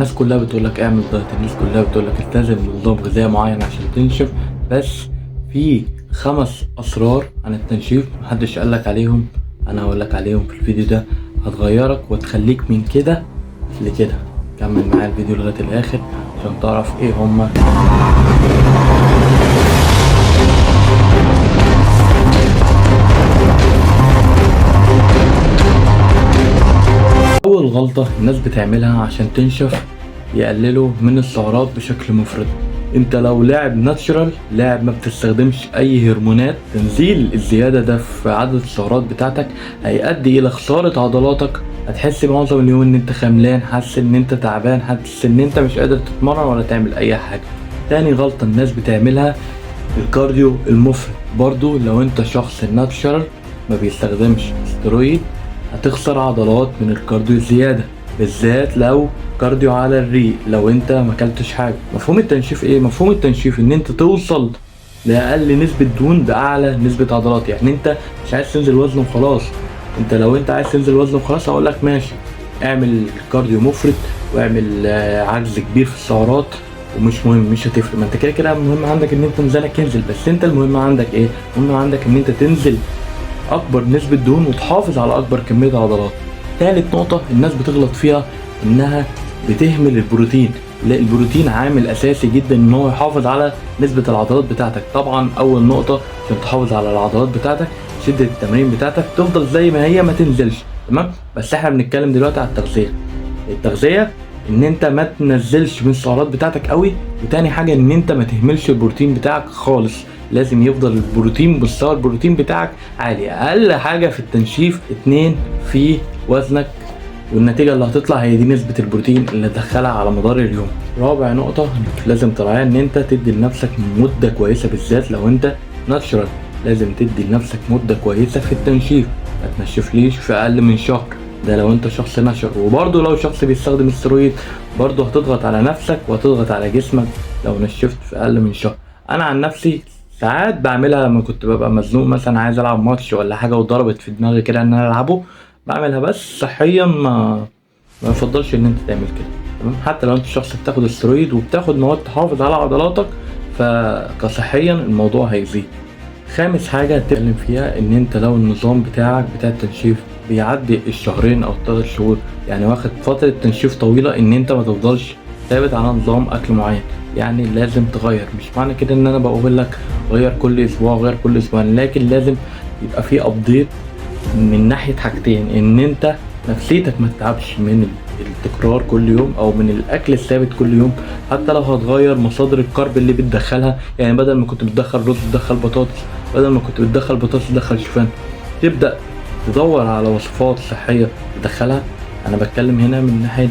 الناس كلها بتقول لك اعمل دايت، الناس كلها بتقول لك التزم بنظام غذائي معين عشان تنشف، بس في 5 اسرار عن التنشيف محدش قالك عليهم، انا هقول لك عليهم في الفيديو ده، هتغيرك وتخليك من كده لكده. كمل معايا الفيديو لغاية الاخر عشان تعرف ايه هما. اول غلطة الناس بتعملها عشان تنشف، يقللوا من السعرات بشكل مفرط. انت لو لاعب natural، لاعب ما بتستخدمش اي هرمونات، تنزيل الزيادة ده في عدد السعرات بتاعتك هيؤدي الى خسارة عضلاتك. هتحس معظم اليوم ان انت خملان، حاسس ان انت تعبان، حاسس ان انت مش قادر تتمرن ولا تعمل اي حاجة. تاني غلطة الناس بتعملها ال cardio المفرط. برضو لو انت شخص natural ما بيستخدمش استرويد هتخسر عضلات من ال cardio الزيادة، بالذات لو cardio على الريق، لو انت ما اكلتش حاجة. مفهوم التنشيف ايه؟ مفهوم التنشيف ان انت توصل لاقل نسبه دهون باعلى نسبه عضلات. يعني انت مش عايز تنزل وزن وخلاص، انت لو انت عايز تنزل وزن وخلاص هقول لك ماشي، اعمل cardio مفرط واعمل عجز كبير في السعرات ومش مهم، مش هتفرق، ما انت كده كده المهم عندك ان انت ميزانك ينزل. بس انت المهم عندك ايه؟ المهم عندك ان انت تنزل اكبر نسبه دهون وتحافظ على اكبر كمية عضلات. تالت نقطة الناس بتغلط فيها انها بتهمل البروتين. لا، البروتين عامل اساسي جدا ان هو يحافظ على نسبه العضلات بتاعتك. طبعا اول نقطة عشان تحافظ على العضلات بتاعتك، شده التمرين بتاعتك تفضل زي ما هي ما تنزلش، تمام؟ بس احنا بنتكلم دلوقتي على التغذية. التغذية ان انت ما تنزلش من السعرات بتاعتك قوي، وتاني حاجة ان انت ما تهملش البروتين بتاعك خالص، لازم يفضل البروتين، مستوى البروتين بتاعك عالي. اقل حاجة في التنشيف 2 في وزنك، والنتيجة اللي هتطلع هي دي نسبه البروتين اللي تدخلها على مدار اليوم. رابع نقطة لازم تراعيها ان انت تدي لنفسك مده كويسة، بالذات لو انت natural لازم تدي لنفسك مده كويسة في التنشيف، ما تنشفليش في اقل من شهر، ده لو انت شخص natural. وبرضه لو شخص بيستخدم استرويد برضه هتضغط على نفسك وهتضغط على جسمك لو نشفت في اقل من شهر. انا عن نفسي ساعات بعملها لما كنت ببقى مزنوق، مثلا عايز العب ماتش ولا حاجة وضربت في دماغي كده ان انا العبه، بعملها، بس صحيا ما يفضلش ان انت تعمل كده، تمام؟ حتى لو انت شخص بتاخد استرويد وبتاخد مواد تحافظ على عضلاتك، فكصحيا الموضوع هيزيد. خامس حاجة تتكلم فيها ان انت لو النظام بتاعك بتاع التنشيف بيعدي الشهرين او 3 شهور، يعني واخد فترة تنشيف طويلة، ان انت ما تفضلش ثابت على نظام اكل معين، يعني لازم تغير. مش معنى كده ان انا بقول لك غير كل اسبوع غير كل اسبوع، لكن لازم يبقى في update من ناحية حاجتين، ان انت نفسيتك ما تتعبش من التكرار كل يوم او من الاكل الثابت كل يوم، حتى لو هتغير مصادر ال carb اللي بتدخلها، يعني بدل ما كنت بتدخل رز تدخل بطاطس، بدل ما كنت بتدخل بطاطس تدخل شوفان، تبدأ تدور على وصفات صحية تدخلها. انا بتكلم هنا من ناحية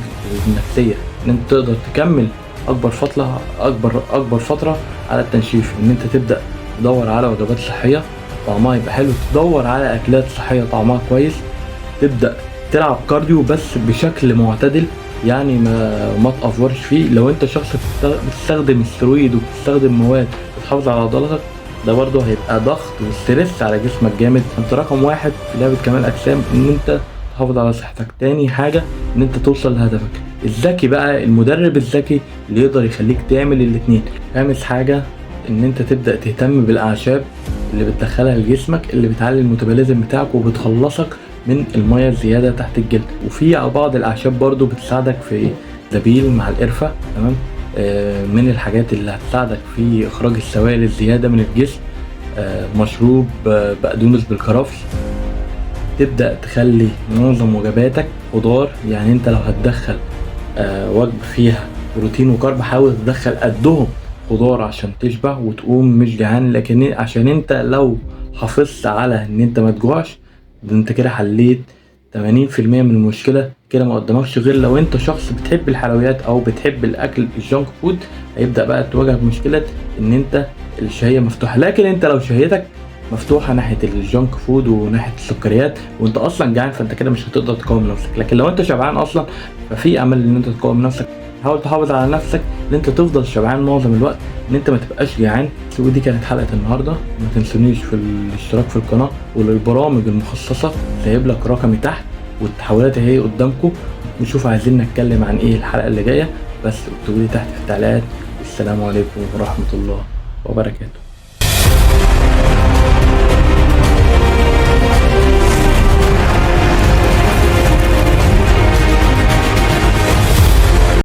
النفسية، ان انت تقدر تكمل اكبر فترة على التنشيف، ان انت تبدأ تدور على وجبات صحية طعمها يبقى حلو، تدور على اكلات صحية طعمها كويس، تبدأ تلعب cardio بس بشكل معتدل، يعني ما تأفورش فيه. لو انت شخص بتستخدم استرويد وبتستخدم مواد بتحافظ على عضلاتك، ده برضه هيبقى ضغط و stress على جسمك جامد. انت رقم 1 في لعبة كمال اجسام ان انت تحافظ على صحتك. تاني حاجة ان انت توصل لهدفك. الذكي بقى، المدرب الذكي اللي يقدر يخليك تعمل الاتنين. خامس حاجة ان انت تبدأ تهتم بالاعشاب اللي بتدخلها لجسمك، اللي بتعلي ال metabolism بتاعك وبتخلصك من المية الزيادة تحت الجلد. وفي بعض الاعشاب برضو بتساعدك في زبيل مع القرفة، تمام؟ من الحاجات اللي هتساعدك في اخراج السوائل الزيادة من الجسم، مشروب بقدونس بالكرفس. تبدأ تخلي معظم وجباتك خضار، يعني انت لو هتدخل وجبة فيها بروتين وكارب حاول تدخل قدهم خضار عشان تشبع وتقوم مش جعان. لكن عشان انت لو حافظت على ان انت ما تجوعش، ده انت كده حليت 80% من المشكلة. كده ما قدامكش غير لو انت شخص بتحب الحلويات او بتحب الاكل ال junk food، هيبدأ بقى تواجهك مشكلة ان انت الشهية مفتوحة. لكن انت لو شهيتك مفتوحة ناحية ال junk food وناحية السكريات وانت اصلا جعان، فانت كده مش هتقدر تقاوم نفسك. لكن لو انت شبعان اصلا ففي امل ان انت تقاوم نفسك. حاول تحافظ على نفسك ان انت تفضل شبعان معظم الوقت، ان انت ما تبقاش جعان. ودي كانت حلقة النهاردة، ما تنسونيش في الاشتراك في القناة وللبرامج المخصصة، سايب لك رقمي تحت والتحويلات اهي قدامكم. نشوف عايزين نتكلم عن ايه الحلقة اللي جاية. بس اكتبوا لي تحت في التعليقات. والسلام عليكم ورحمة الله وبركاته.